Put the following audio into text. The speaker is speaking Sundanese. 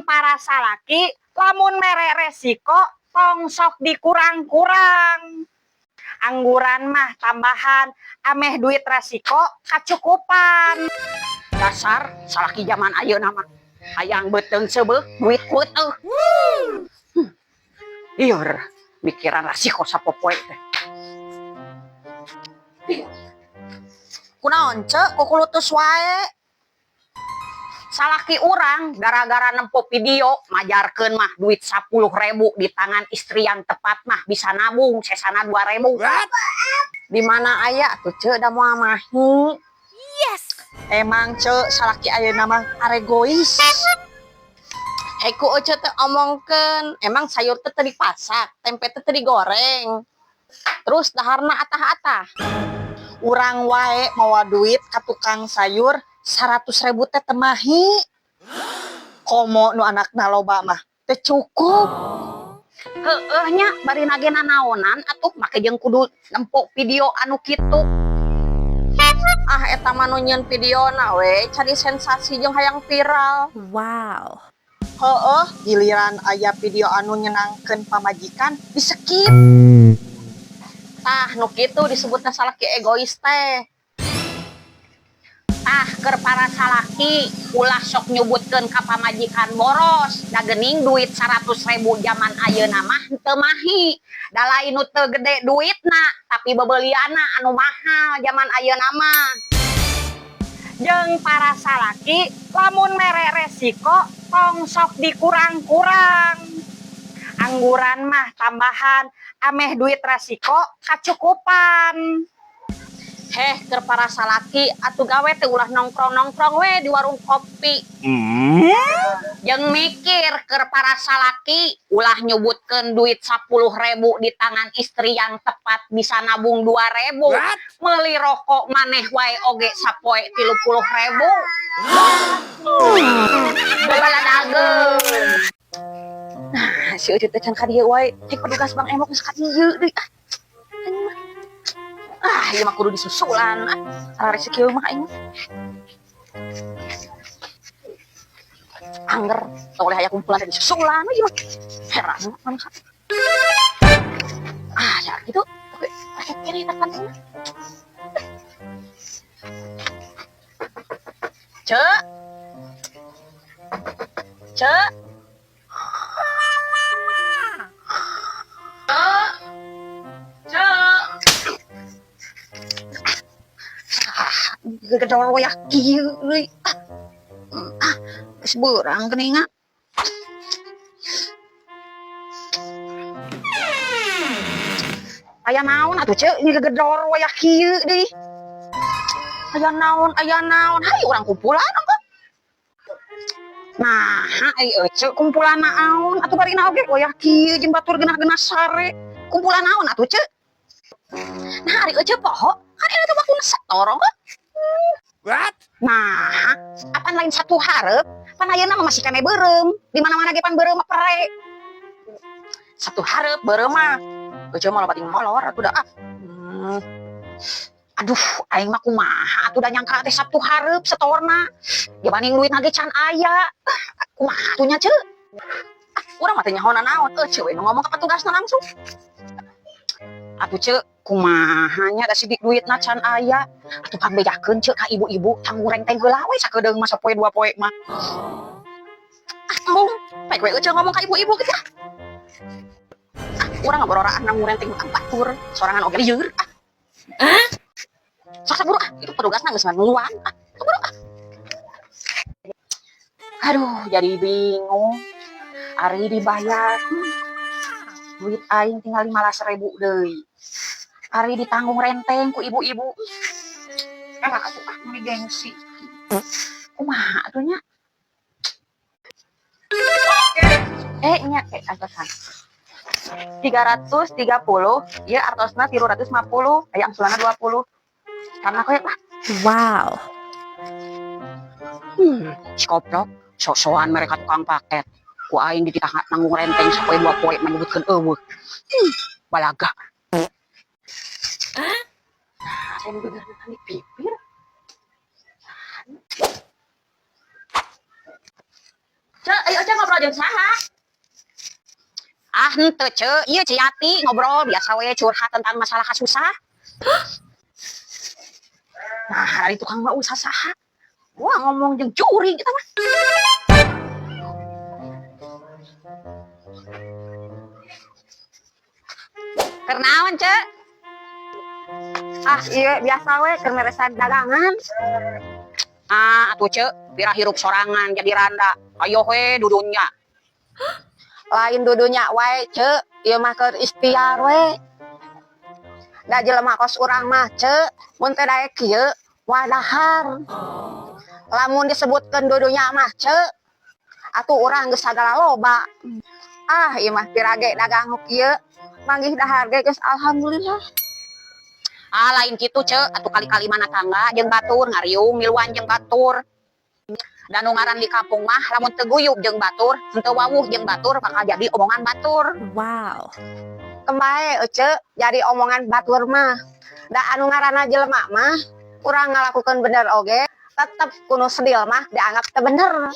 Jeung para salaki, lamun mere resiko tong sok dikurang-kurang. Angguran mah tambahan ameh duit resiko kacukupan. Dasar salaki zaman ayeuna mah hayang beuteung seubeuh, duit peuteuh. Lieur mikiran resiko sapopoe teh. Kunaon, Cek, kukulutus wae? Salaki urang gara-gara nempo video majarkeun mah duit 10.000 di tangan istri yang tepat mah bisa nabung sesana 2.000. Di mana aya tuh, Cek, da moal mahi? Yes. Emang, Cek, salaki ayeuna mah aregois. Ku Ece teh omongkeun, emang sayur teh teu dipasak, tempe teh teu digoreng. Terus daharna atah-atah. Urang wae mawa duit ka tukang sayur 100.000 teh teu mahi. Komo nu anakna loba mah teu cukup. Heueuh nya, bari nage nanaonan atuh make jeung kudu nempo video anu kitu? Ah, eta mah nu nyieun videona we cari sensasi jeung hayang viral. Wow. Heueuh, giliran aya video anu nyenangkeun pamajikan di skip. Tah, nu kitu disebutna salaki egois teh. Tah, keur para salaki, ulah sok nyebutkeun ka pamajikan boros. Da geuning duit 100.000 zaman ayeuna mah teu mahi. Da lain nu teu gede duitna, tapi bebeliana anu mahal zaman ayeuna mah. Jeung para salaki, lamun mere resiko tong sok dikurang-kurang. Angguran mah tambahan ameh duit resiko kacukupan. Heh, keur para salaki atuh gawe teh ulah nongkrong-nongkrong we di warung kopi. Jeung mikir keur para salaki, ulah nyebutkeun duit 10.000 di tangan istri yang tepat bisa nabung 2.000. Meuli rokok maneh wae oge sapoe 30.000. Babaladageun. Nah, si Ucuy teh can ka dieu wae. Cek petugas Bang Emok geus ka dieu deui. Ah. Aing mah. Ah, ieu mah kudu disusulan. Ah, arek kieu mah aing mah. Angger, teu oleh aya kumpulan teh disusulan ieu mah. Heran manusia. Ah, ya gitu. Tapi rek kene eta kan. Cek. Cek. Cek. Gedor wayah kieu euy. Ah, geus beurang geuning. Aya naon atuh, Cek, ini gegedor wayah kieu deui? Aya naon, aya naon? Hayu urang kumpulan ongkoh. Nah, ai Ece kumpulan naon atuh barina oge wayah kieu jeung batur genah-genah sare? Kumpulan naon atuh, Cek? Nah, ari Ece poho, kan ini tuh waktu setor ongkoh. What? Nah, apan lain satu hareup, pan ayeuna mah masih keneh beureum. Di mana-mana ge pan beureum mah pere. Satu hareup beureum mah. Ece mah loba ting molor atuh da ah. Aduh, aing mah kumaha atuh, da nyangka teh Sabtu hareup setorna. Dibanding duit ge can aya. Ah, kumaha atuh nya, Ceu? Ah, urang mah teu nyaho naon, Ece we nu ngomong ka petugasna langsung. Atuh, Ceu, kumaha nya, da sidik duitna can aya. Atuh pangbejakeun, Ceu, ka ibu-ibu tanggung renteng heula we sakedeung mah, sapoe dua poe mah. Ah, embung, baik we Ece ngomong ka ibu-ibu gitu ah. Ah, urang ngabororaan nanggung renteng ka batur, sorangan oge lieur ah. Sok saburu ah, itu petugasna geus nungguan. Ah, saburu ah. Aduh, jadi bingung. Ari dibayar. Duit aing tinggal 15.000 deui. Ari ditanggung renteng ku ibu-ibu. Enak atuh ah, meuni gengsi. Kumaha atuh nya? Nya, artosan. 330, ieu artosna 350, aya angsulanna 20. Karena kowe lah. Wow. Si koplok, sok-sokan mereka tukang paket. Ku aing dititah nanggung renteng sapoe dua poe menyebutkeun euweuh. Balaga. Nah, saya bener di pipir. Ceu, ayo Ceu ngobrol jeung saha? Ah, henteu, Ceu. Ieu Ceu Yati ngobrol biasa we, curhat tentang masalah kasusah. Nah, ari tukang mah usaha saha? Wah, ngomong jeung jurig eta mah. Keur naon, Ceu? Ah, iya biasa we keur meresan dagangan. Ah, atuh Ceu, pira hirup sorangan jadi randa. Ayo we dudunya. Lain dudunya wae, Ceu, ieu mah keur ikhtiar we. Da jelema kos urang mah, Ceu, mun teu daek kieu moal dahar. Lamun disebutkeun dudunya mah, Ceu, atuh urang geus sagala loba. Ah, ieu mah pirage dagang nu kieu, manggih dahar ge geus alhamdulillah. Ah, lain kitu, Ceu, atuh kali-kali mana tangga jeung batur, ngariung miluan jeung batur. Dan nu ngaran di kampung mah lamun teu guyub jeung batur, henteu wawuh jeung batur, bakal jadi omongan batur. Wow. Keun bae, Ece, jadi omongan batur mah. Da anu ngaranna jelema mah, urang ngalakukeun bener oge, tetep ku nu sedil mah dianggap teu bener.